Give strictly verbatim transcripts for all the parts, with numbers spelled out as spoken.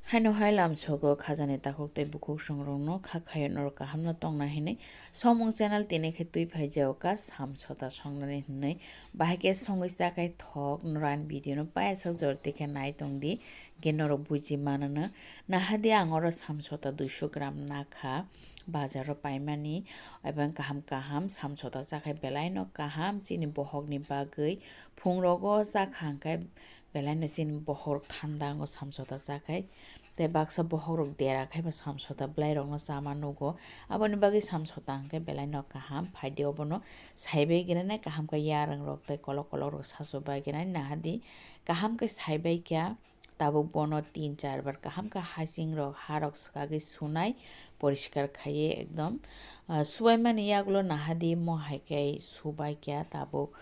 Haino hai lamsogo khajani takhuk tei bukhuk songrokno kha khaio norok kahamno tongna hinwi. Somung channel tini khe twi phaijao ka samsota songnani hinwi. Bahai khe songwi chakhai thok norok ani video no paisa jor twi khe nai tongdi. Ge norok buji manono. Nahadi ang oro samsota duiso gram nakha. Bazaro paimani. Ebang kaham kaham samsota chakhai belai no kaham chini bohokni bagwi. Phungrogo chakha hwnkhe belai no chini bohok thanda ango samsota chakhai. Tei baksa bohok rok dera khai ba samsota belai rokno chama nugo. Aboni bagwi samsota hwnkhe belai no kaham. Phaidi obono saibai gwnanai kaham khe yarwng rok tei kolok kolok rok sasu bai gwnai nahadi kaham khe saibai kya. Tabuk bono tin char bar kaham khe hasing rok ha rok swkagwi sunai poriskar khaiwi ekdom, ah, subaimani yagulo nahadi mo hai khe subai kya tabuk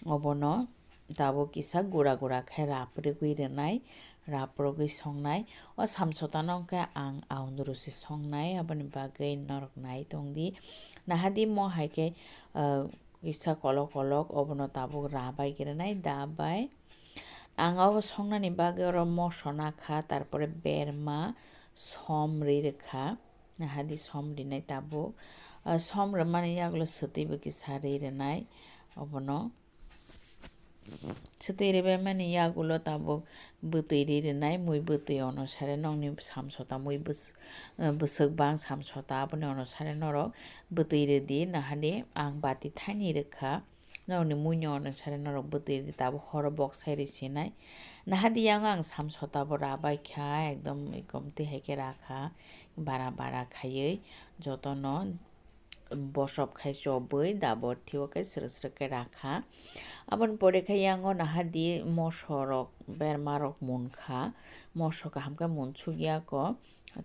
obono. Tabuk kisa gura gura khe raprwgwi rwnai, raprwgwi songnai. O samsotano hwnkhe ang aundru se songnai, aboni bagwi norok nai tongdi. Nahadi mo hai khe, ah, kisa kolok kolok obono tabuk rabai gwnai da bai. Ang abo songnani bagwi oro moso nakha, tarpore berma, som ri rwkha. Nahadi som rinai tabuk. Ah, som rwmani yagulo swtwi bo kisa ri rwnai obono. Swtwi ribaimani yagulo tabuk bwtwi ri rwnai, mui bwtwi onusare nokni samsota mui bwswk, eh, bwswk bang samsota aboni onusare norok bwtwi rwdi nahadi ang bati thaini rwkha. Norokni muino onusare norok bwtwi rwdi tabuk horo boksai rwi sinai. Nahadi yang ang samsota bo rabai kha ekdom ikomtwi hai khe rakha bara bara khaiwi jotono. Bosop khai chobwi dabor thiyo khe srwk srwk khe rakha. Aboni pore khe yango nahadi moso rok berma rok munkha. Moso kaham khe munsuk yako.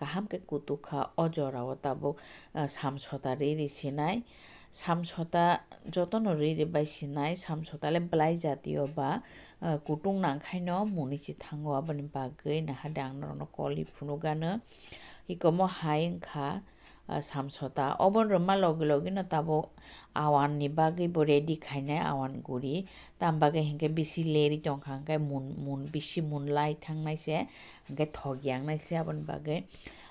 Kaham khe kutuk kha. O jora o tabuk, ah, samsota ri ri sinai. Samsota jotono ri ri bai sinai. Samsota le belai jatiyo ba, ah, kutung nang khaino muni si thango. Aboni bagwi nahadi ang norokno koli phunuk gano. Ikomo hai wngkha, ah, samsota. Obo rwma logi logi no tabuk awan ni bagwi bo ready khainai awan guri. Tam bagwi hinkhe bisi leri tongkha, hinkhe mun, mun bisi mun lai thangnai se, hinkhe thok yangnai se aboni bagwi.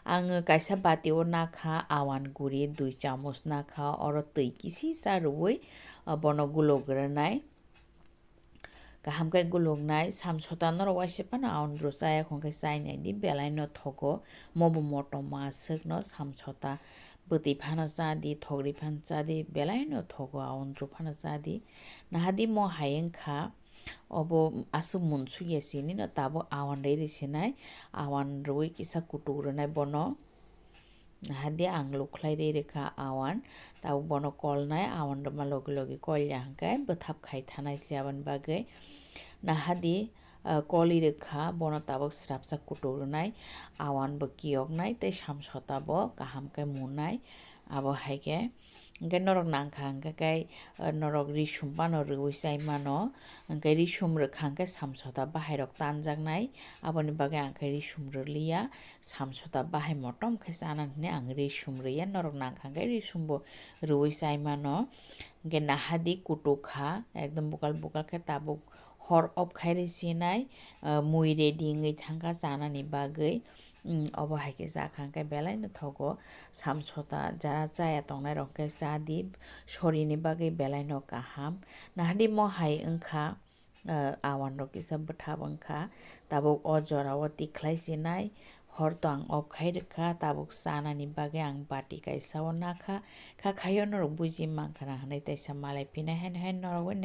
Ang kaisa bati o nakha awan guri dui chamoch nakha, oro twi kisi sa rwui, ah, bono gulok rwnai. Kaham khe guluknai samsota norok waisa phano aundru chaya khon khe chainai di belai no thogo. Mobo motom aswk no samsota bwtwi phano cha di, thogri phano cha di, belai no thogo aundru phano cha di. Nahadi mo hai wngkha obo aswk munsuk ya sini no tabuk awan rwi rwi sinai, awan rwi kisa kutuk rwnai bono. Nahadi ang lukhlai ri rwkha awan, tabuk bono kolnai awan rwma logi logi kolya hwnkhe bwthap khai thanai se aboni bagwi. Nahadi, ah, koli rwkha bono tabuk srapsa kutuk rwnai, awan bo kiyoknai tei samsota bo kaham khe munai. Abo hai khe hwnkhe norok nangkha hwnkhe khe, ah, norok risum phano rwui chai mano, hwnkhe risum rwkha hwnkhe samsota bahai rok tanjaknai, aboni bagwi ang khe risum rwliya. Samsota bahai motom khe chana hwnwi ang ri sum rwya, norok nangkha khe ri sumbo rwui chai mano. Hwnkhe nahadi kutuk kha, ekdom bukal bukal khe tabuk hor off khai rwi sinai, ah, mui ready wngwi thangkha chanani bagwi. Mm, obo hai khe chakha hwnkhe belai no thogo. Samsota jara chaya tongnai rok khe cha di, sorini bagwi belai no kaham. Nahadi mo hai wngkha. Ah, awan rok kisa bwthap wngkha. Tabuk o jora o tikhlai sinai, hor to ang off khai rwkha, tabuk chanani bagwi ang bati kaisa o nakha. Kha khaio norok buji mankha na hwnwi teisa malai phinai haino haino norok bai.